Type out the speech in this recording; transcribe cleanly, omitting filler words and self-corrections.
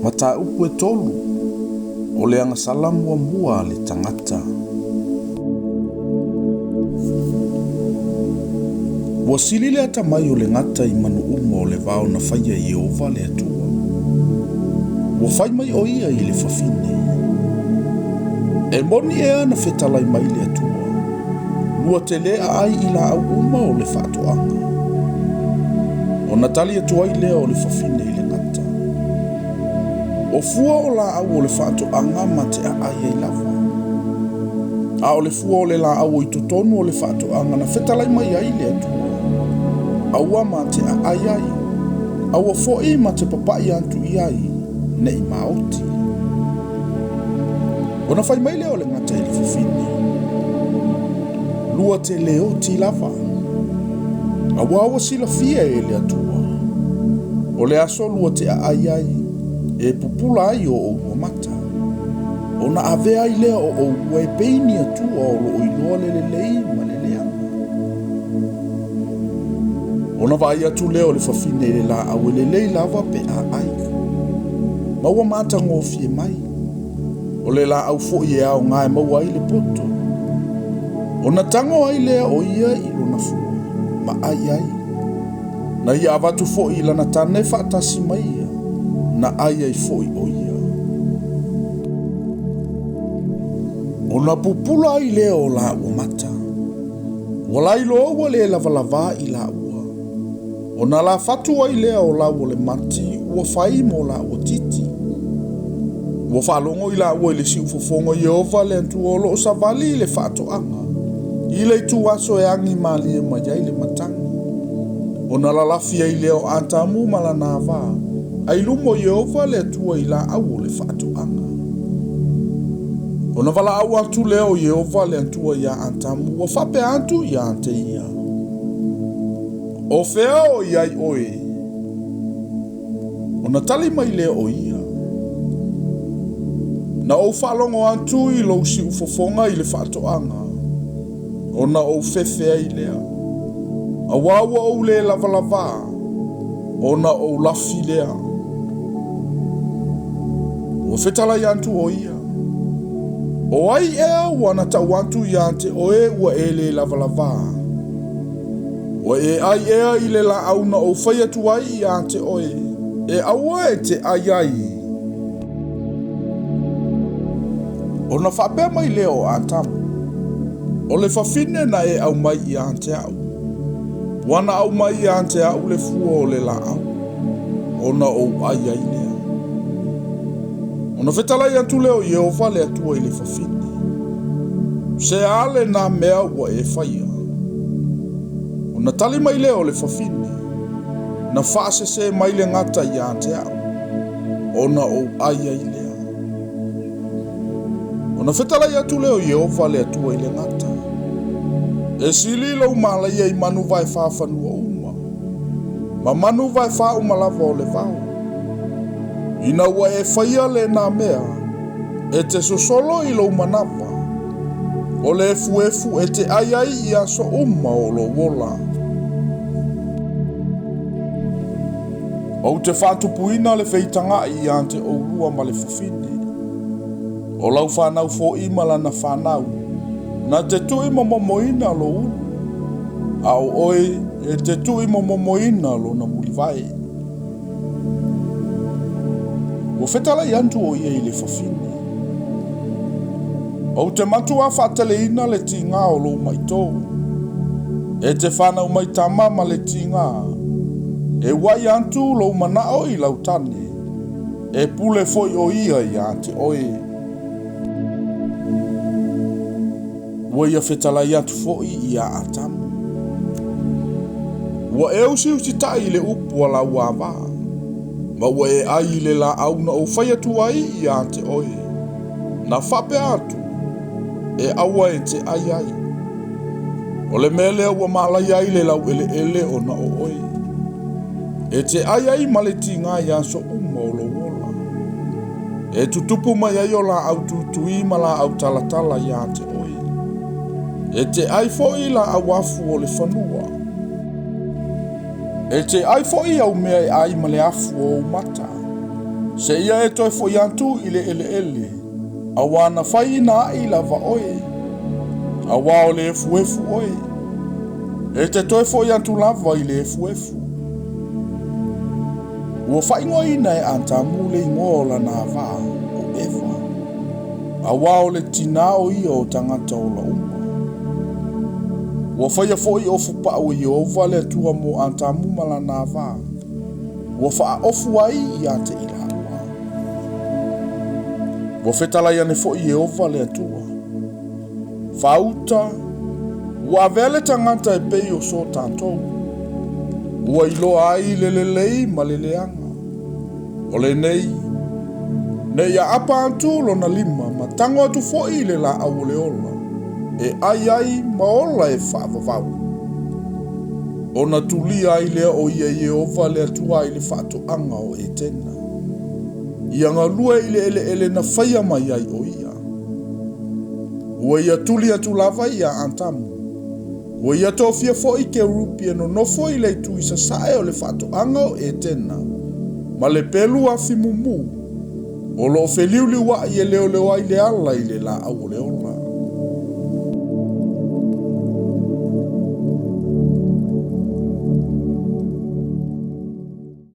Mataupu e tolu o le agasala muamua a le tagata. Ua sili le atamai o le gata i manu uma o le vao na faia e Ieova le Atua. Ua fai mai ʻo ia i le fafine, E moni ea na fetalai mai le Atua, lua te lē aai i laau uma o le faatoaga? Ona tali atu ai lea o le fafine i le gata, O fua o laau o le faatoaga ma te aai ai lava. A o le fua o le laau o i totonu o le faatoaga na fetalai mai ai le Atua, aua ma te aai ai, aua foi ma te papai atu i ai, ne i maoti. Ona fai mai lea o le gata i le fafine, Lua te le oti lava, auā ua silafia e le Atua, o le aso lua te aai ai, e pupula ai o oulua mata, ona avea ai lea o oulua e pei ni Atua o lo o iloa le lelei ma le leaga. Ona vaai atu lea o le fafine i le laau e lelei lava pe a ai, ma ua matagofie mai, o le laau foi e aoga e maua ai le poto. Ona tago ai lea o ia i lona fua, ma ai ai. Na ia avatu foi i lana tane faatasi ma ia, na ai ai foi o ia. Ona pupula ai lea o laua mata, ua lailoa ua le lavalavā i laua. Ona lafatu ai lea o lau o le mati ua fai mo laua titi. Ua faalogo i laua i le siufofoga o Ieova le Atua o lo o savali i le faatoaga, i le ituaso e agi malie mai ai le matagi. Ona lalafi ai lea o Atamu ma lana ava, a i luma o Ieova le Atua i laau o le faatoaga. Ona valaau atu lea o Ieova le Atua iā Atamu, ua faapea atu ia te ia, O fea o i ai oe? Ona tali mai lea o ia, Na ou faalogo atu i lou siufofoga i le faatoaga, ona ou fefe ai lea, auā ua ou le lavalavā, ona ou lafi lea. Ua fetalai atu o ia, O ai ea ua na tau atu iā te oe ua e le lavalavā? Ua e ai ea i le laau na ou fai atu ai iā te oe, e aua e te ai ai? Ona faapea mai lea o Atamu, O le fafine na e aumai iā te a'u, ua na aumai iā te a'u le fua o le laau, ona ou ai ai lea. Ona fetalai atu lea o Ieova le Atua i le fafine, Se a lenā mea ua e faia? Ona tali mai lea o le fafine, Na faasesē mai le gata iā te a'u, ona ou ai ai lea. Ona fetalai atu lea o Ieova le Atua i le gata, E sili lou malaia i manu vaefā fanua uma, ma manu vaefā uma lava o le vao. Ina ua e faia lenā mea, e te sosolo i lou manawa, o le efuefu e te ai ai i aso uma o lou ola. Ou te faatupuina le feitagaʻi iā te oulua ma le fafine, o lau fanau foʻi ma lana fanau, na te tuʻi momomoina lou ulu, a o oe e te tuʻi momomoina lona mulivae. Ua fetalai atu o ia i le fafine, Ou te matuā faateleina le tigā o lou maʻitō, e te fanau mai tama ma le tigā, e uaʻi atu lou manaʻo i lau tane, e pule foi o ia iā te oe. Ua ia fetalai atu foi iā Atamu. Ua e usiusitaʻi i le upu a lau ava, ma ua e ai i le laau na ou fai atu ai iā te oe, na faapea atu, e aua e te ai ai. O le mea lea ua malaia ai le laueleele ona o oe. E te ai ai ma le tigā i aso uma o lou ola. E tutupu mai ai o laau tuitui ma laau talatala iā te oe. E te ai foi laau afu o le fanua. E te ʻai foi au mea e ʻai ma le afu o ou mata, seia e toe foʻi atu i le ʻeleʻele, auā na fai ina aʻi lava ʻoe, auā o le efuefu ʻoe. E te toe foʻi atu lava i le efuefu. Ua faaigoaina e Atamu le igoa o lana avā, ʻo ʻEva, auā o le tinā o ia o tagata ola uma. Ua faia foi ofu paʻu e Ieova le Atua mo Atamu ma lana avā, ua faaofu ai ia te i lāua. Ua fetalai ane foi Ieova le Atua, Faauta, ua avea le tagata e pei o so tatou, ua iloa ai le lelei ma le leaga. O lenei, ne i aapa atu lona lima ma tago atu foi i le laau o le ola, e ai ai ma ola e faavavau. Ona tulia ai lea o ia Ieova le Atua i le faatoaga o Etena, ia galue i le eleele na faia mai ai o ia. Ua ia tuli atu lava iā Atamu. Ua ia tofia foi kerupi e nonofo i le itu i sasae o le faatoaga o Etena, ma le pelu afi mumu, o lo o feliuliuai e leoleo ai le ala i le laau o le ola.